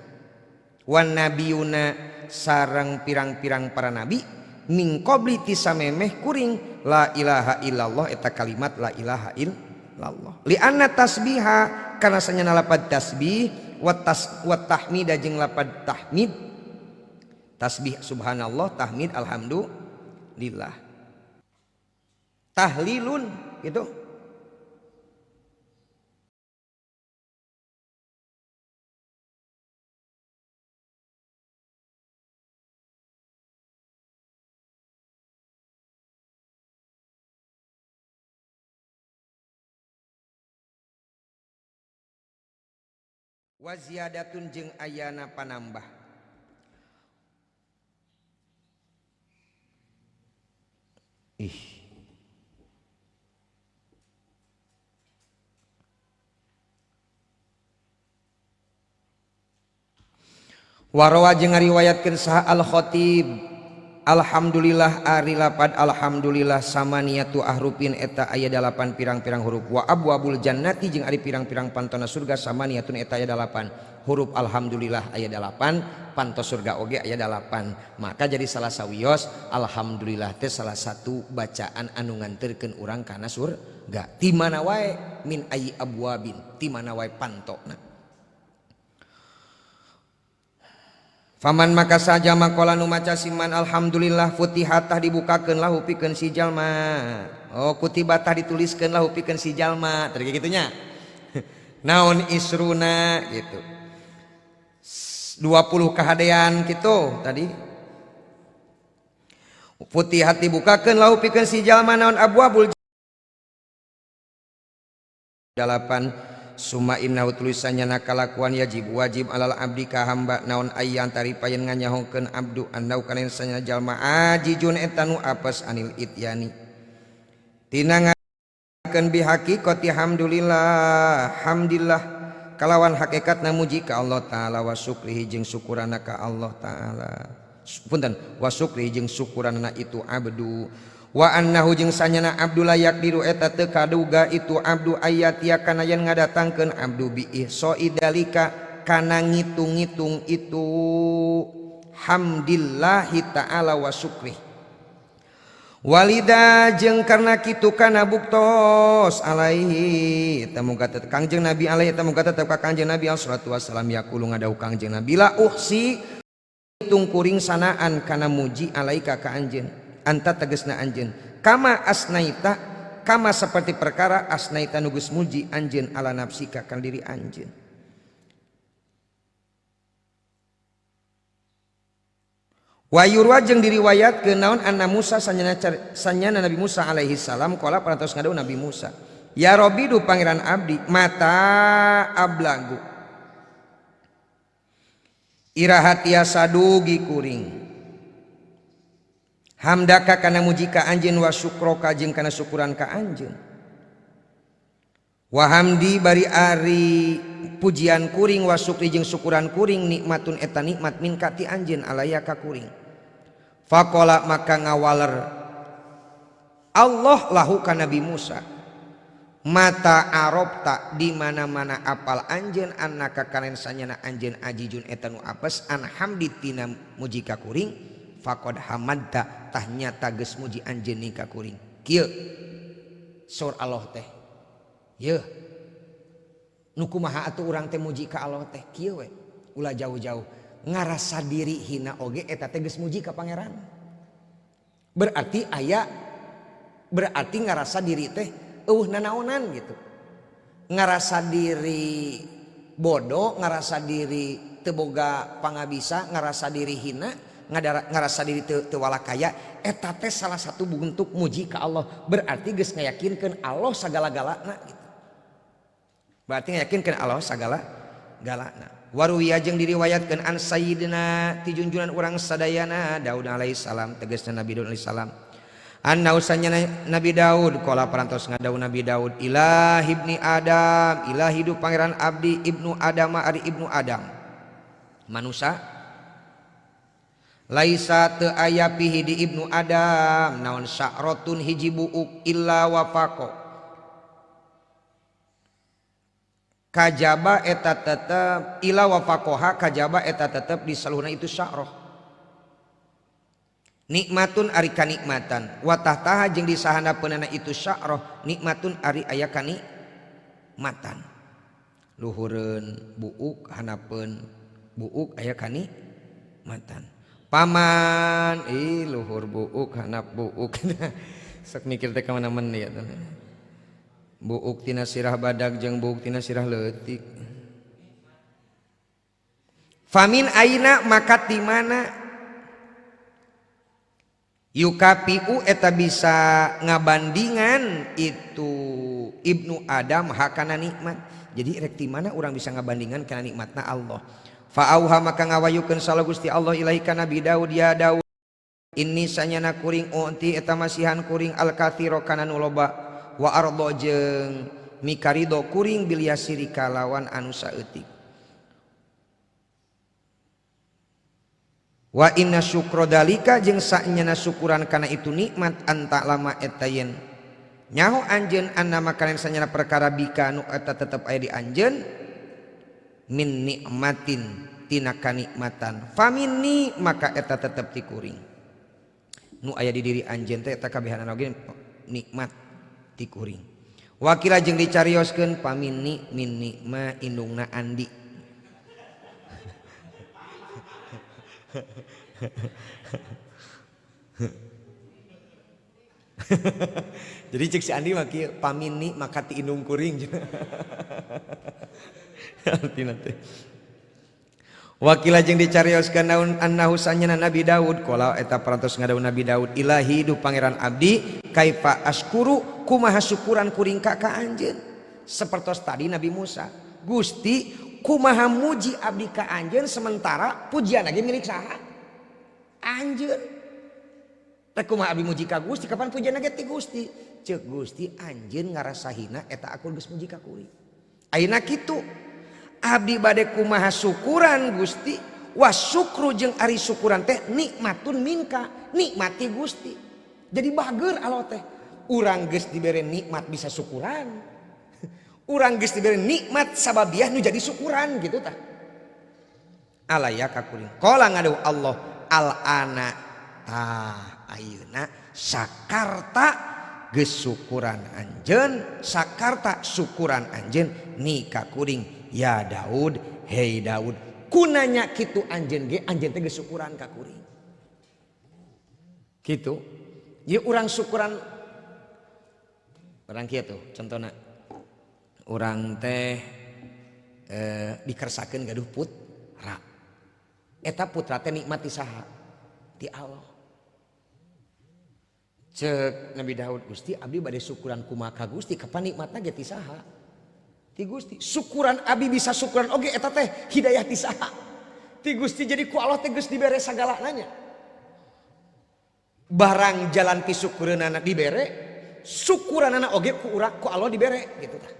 wan nabiyuna sareng pirang-pirang para nabi min qabli ti samemeh kuring la ilaha illallah eta kalimat la ilaha illallah li anna tasbiha karena sanyana lapad tasbih wa tahmid jeung lapad tahmid tasbih subhanallah tahmid alhamdulillah tahlilun gitu. Waziyadatun jeung ayana panambah. Ih. Warawa jeung ngariwayatkeun saha al-Khatib alhamdulillah ari lapad alhamdulillah samaniyatu ahrufin eta aya 8 pirang-pirang huruf wa abwabul jannati jeung ari pirang-pirang pantona surga samaniyatun eta aya 8 huruf alhamdulillah aya 8 panto surga oge aya 8 maka jadi salah sawios alhamdulillah teh salah satu bacaan anu nganterkeun urang kana surga ti mana wae min ayi abwabin ti mana wae pantona. Faman maka saja makola nu maca siman alhamdulillah futihatah dibukakeun lahu pikeun si jalma. Oh kutibatah dituliskeun lahu pikeun si jalma. Tadi kitu nya. Naon isruna gitu. 20 kahadean gitu tadi. Futihat dibukakeun lahu pikeun si jalma naon abwabul 8. Suma innahu tulisannya nakalakuan yajib wajib alal abdi ka hamba naon ayyan taripayen nganyahokeun abdu andau kana sanya jalma ajijun eta nu apes anil ityani tina ngakeun bihaqiqati hamdulillah hamdillah kalawan hakikatna muji ka Allah taala wa syukrihi jeung syukurana ka Allah taala punten wa syukrihi jeung syukurana itu abdu wa annahu jeung sanyana abdu layak diru eta teu kaduga itu abdu ayat ya kana yen ngadatangkeun abdu bi ihsai dalika kana ngitung-ngitung itu hamdillahi ta'ala wa syukri walida jeung karena kitu kana buktos alaihi eta muga tetep Kangjeng Nabi alaihi eta muga tetep ka Kangjeng Nabi sallallahu wassalam yaqulu ngadau Kangjeng Nabi la uhsi hitung kuring sanaan kana muji alaika ka anjeun anta tegesna anjeun kama asnaita kama seperti perkara asnaita nugus muji anjeun ala nafsika kan diri anjeun. Wa yurwa jeung diriwayatkeun naon anna Musa sanyana Nabi Musa alaihi salam qala parantos ngadau Nabi Musa ya Rabbi du pangeran abdi mata ablagu iraha tiasa dugi kuring hamdaka kana muji ka anjeun wa syukroka jeung kana syukuran ka anjeun wa hamdi bari ari pujian kuring wa syukri jeung syukuran kuring nikmatun eta nikmat min ka ti anjeun alaya ka kuring faqala maka ngawaler Allah lahu ka Nabi Musa mata arabta di mana-mana apal anjeun annaka kana sanyana anjeun ajijun eta nu apes an hamdi tina muji ka kuring faqad hamadta tah nyata geus muji anjeun ka kuring kieu saur Allah teh yeuh nu kumaha atuh urang teh muji ka Allah teh kieu we ulah jauh-jauh ngarasa diri hina oge eta teh geus muji ka pangeran berarti aya berarti ngarasa diri teh eueuh nanaonan gitu ngarasa diri bodoh ngarasa diri teu boga pangabisa ngarasa diri hina ngarasa diri teu walakaya eta teh salah satu bentuk muji ka Allah berarti geus ngayakinkeun Allah sagala-galana gitu berarti ngayakinkeun Allah sagala-galana waruwiya jeung diriwayatkeun an sayyidina ti junjunan urang sadayana Daud alaihi salam tegasna Nabi Daud alaihi salam Anna usanya Nabi Daud qala parantos ngadau Nabi Daud ilahi ibni Adam ilahi du pangeran abdi ibnu Adam ari ibnu Adam manusa laisa teu aya pihi di ibnu Adam naon sa'ratun hiji buuk illa wafaqo kajaba eta tetep illa wafaqoha kajaba eta tetep di saluhna itu sya'rah nikmatun ari kanikmatan wa tahtaha jeung di sahandapeunana itu sya'rah nikmatun ari aya kanikmatan luhureun buuk handapeun buuk aya kanikmatan paman ih luhur buuk handap buuk sok mikir teh ka mana-mana ya buuk tina sirah badag jeung buuk tina sirah leutik famin aina maka ti mana yukapiu eta bisa ngabandingan itu ibnu Adam hakana nikmat. Jadi rek ti mana urang bisa ngabandingan kana nikmatna Allah. Fa auha maka ngawayukeun salah Gusti Allah ilahi ka Nabi Daud ya Daud inni sanyana kuring unti eta masihan kuring al katsira kana nu loba wa ardo jeung mikarido kuring bil yasiri kalawan anu saeutik. Wa inna syukra dalika jeung sanyana syukuran kana itu nikmat anta lama eta yen nyaho anjeun anna makanan sanyana perkara bika nu eta tetep aya di anjeun min nikmatin tina kanikmatan faminni maka eta tetep ti kuring nu aya di diri anjeun teh eta kabehanana oge nikmat ti kuring. Wakila jeung dicarioskeun paminni min nikma indungna Andi. Jadi cek si Andi mah kieu pamini maka ti indung kuring. Artina teh. Wakila jeung dicarioskeun naon annahu sanyana Nabi Daud qala eta parantos ngadaun Nabi Daud ilahi du pangeran abdi kaifa askuru kumaha syukuran kuring ka anjeun. Sapertos tadi Nabi Musa, Gusti kumaha muji abdi ka anjeun sementara pujian lagi milik saha? Anjeun. Teh kumaha abdi muji ka Gusti kapan pujian lagi ti Gusti? Ceuk Gusti anjeun ngarasa hina eta aku geus muji ka kuring. Ayeuna kitu abdi bade kumaha syukuran Gusti wasyukru jeung ari syukuran teh nikmatun minka nikmati Gusti. Jadi bager Allah teh urang geus dibere nikmat bisa syukuran. Urang geus dibere nikmat sababiah nu jadi syukuran gitu tah. Alaya ka kuring. Qala ngadu Allah al-ana tah ayeuna sakarta geus syukuran anjeun, sakarta syukuran anjeun ni ka kuring ya Daud, hei Daud. Kunanya kitu anjeun ge anjeun teh geus syukuran ka kuring. Kitu. Ieu urang syukuran urang kieu tuh contohna. Urang teh dikersakeun gaduh putra. Eta putra teh nikmat ti saha? Ti Allah. Ceuk Nabi Daud Gusti abdi bade syukuran kumaha ka Gusti kapan nikmatna ge ti saha? Ti Gusti. Syukuran abdi bisa syukuran oge eta teh hidayah ti saha? Ti Gusti. Jadi ku Allah teh geus dibere sagalana nya. Barang jalan ti syukureunana dibere, syukuranana oge ku urang ku Allah dibere gitu tah.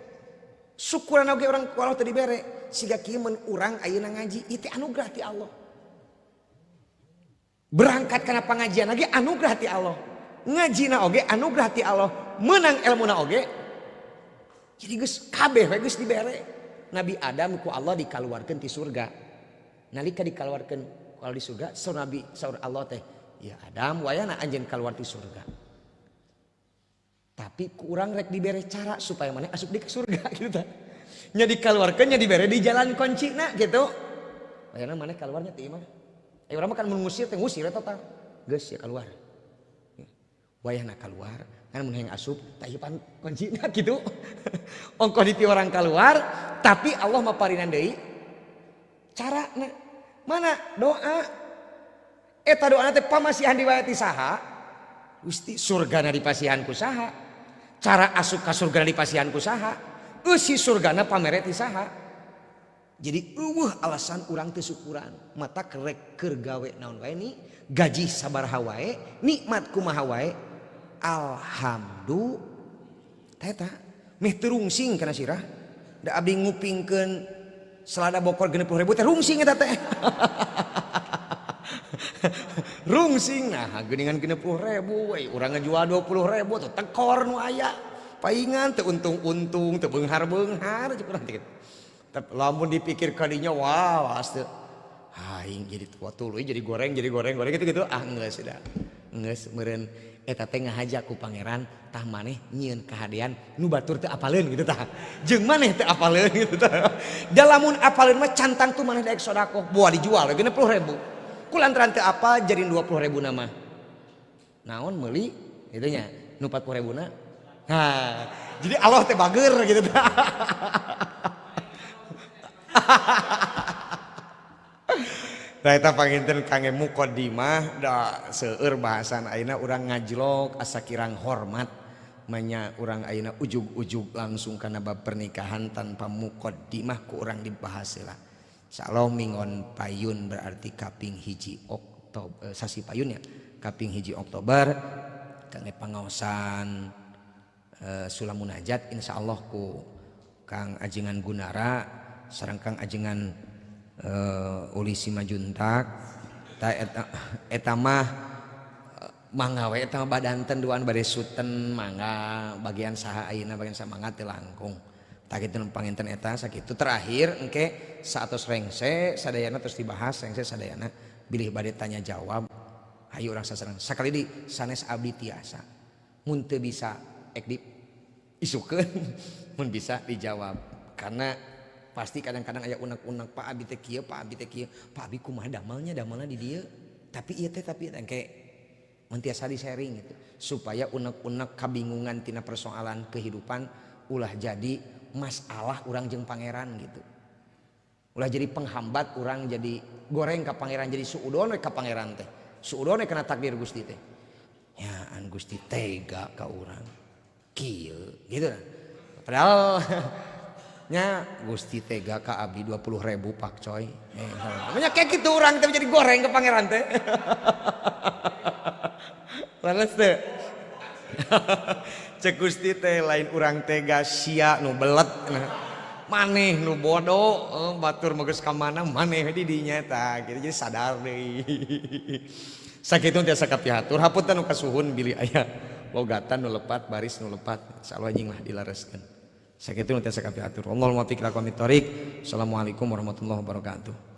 Syukuran oge urang ku Allah teh dibere siga kieu mun urang ayeuna ngaji ieu teh anugerah ti Allah. Berangkat kana pangajian lagi anugerah ti Allah. Ngajina oge anugerah ti Allah, meunang elmuna oge. Jadi geus kabeh we geus dibere. Nabi Adam ku Allah dikaluarkeun ti surga. Nalika dikaluarkeun ku Allah di surga, saur Nabi saur Allah teh, ya Adam wayana anjeun kaluar ti surga. Tapi ku urang rek dibere cara supaya maneh asup di ke surga gitu tah. Nya dikaluarkeun nya dibere di jalan kuncina gitu. Wayana maneh kaluarnya ti imah. Urang mah kan mun ngusir teh ngusir eta tah. Geus ya keluar. Wayahna keluar, kan mun hayang asup tah ieu pan kuncina gitu. Ongkoh di ti orang keluar, tapi Allah mah parinan deui carana. Mana doa? Eta doana teh pamasihan diwae ti saha? Gusti surgana dipasihan ku saha? Cara asup ka surgana dipasihan ku saha? Eusi surgana pamere ti saha? Jadi eueuh alasan urang teu syukuran. Mata kerek keur gawe naon wae ni, gaji sabaraha wae, nikmat kumaha wae. Alhamdulillah. Eta meh teu rungsing kana sirah. Da abdi ngupingkeun selada bokor 60.000 teh rungsing eta teh. Rungsing nah geuningan 60.000 we urang ngajual 20.000 tuh tekor nu aya. Paingan teu untung-untung teu beunghar-beunghar cek urang teh. Tapi lamun dipikir kadinya wah teu. Aing jadi tua tuluy jadi goreng goreng gitu-gitu ah geus da. Geus meureun eta teh ngahaja ku pangeran tah maneh nyieun kahadean nu batur teu apaleun gitu tah. Jeung maneh teu apaleun gitu tah. Da lamun apaleun mah cantang tuh maneh daek sedekah boa dijual 60.000. Ku lantaran teu apal jadi 20.000 nama. Naon meuli kitu nya nu 40.000 na. Nah, jadi Allah teh bager gitu tah. Nah eta panginten kangge muqaddimah da seueur bahasan ayeuna urang ngajlok asa kirang hormat manya urang ayeuna ujug-ujug langsung kana bab pernikahan tanpa muqaddimah ku urang dibahas heula. Insyaallah minggon payun berarti kaping 1 Oktober sasi payun ya kaping 1 Oktober kangge pangaosan sulam munajat insyaallah ku Kang Ajengan Gunara sareng Kang Ajengan Uli Simajuntak ta eta mah mangga we eta mah badanten duaan bade suten mangga bagian saha ayeuna bagian saha mangga teu langkung tah kitu panginten eta sakitu terakhir engke saatos rengse sadayana terus dibahas rengse sadayana bilih bade tanya jawab hayu urang sasarengan sakali di sanes abdi tiasa mun teu bisa ek di isukeun mun bisa dijawab karena pasti kadang-kadang aya unek-unek Pak abi teh kieu, Pak abi teh kieu, Pak abi kumaha damelnya, damelna di dieu. Tapi ieu teh tapi engke mun tiasa di-sharing gitu supaya unek-unek kabingungan tina persoalan kehidupan ulah jadi masalah urang jeung pangeran gitu. Ulah jadi penghambat urang jadi goreng ka pangeran jadi suudon we ka pangeran teh. Suudon we kana takdir Gusti teh. Ya an Gusti tega ka urang. Kieu gitu lah. Padahal nya Gusti tega ka abdi 20.000 pakcoy. Namanya kayak gitu orang teh jadi goreng ke pangeran teh. Leres teh. Cek Gusti teh lain urang tega sia nu belet nah. Maneh nu bodoh batur mah geus ka mana maneh di dinya tah gitu jadi sadar deui. Sakitu tiasa kapihatur hapunten nu kasuhun bilih aya logatan nu lepat baris nu lepat insyaallah anjing lah dilareskeun. Sakitu nu tiasa kapihatur. Allahumma muwaffiq ila aqwamit thoriq. Assalamualaikum warahmatullahi wabarakatuh.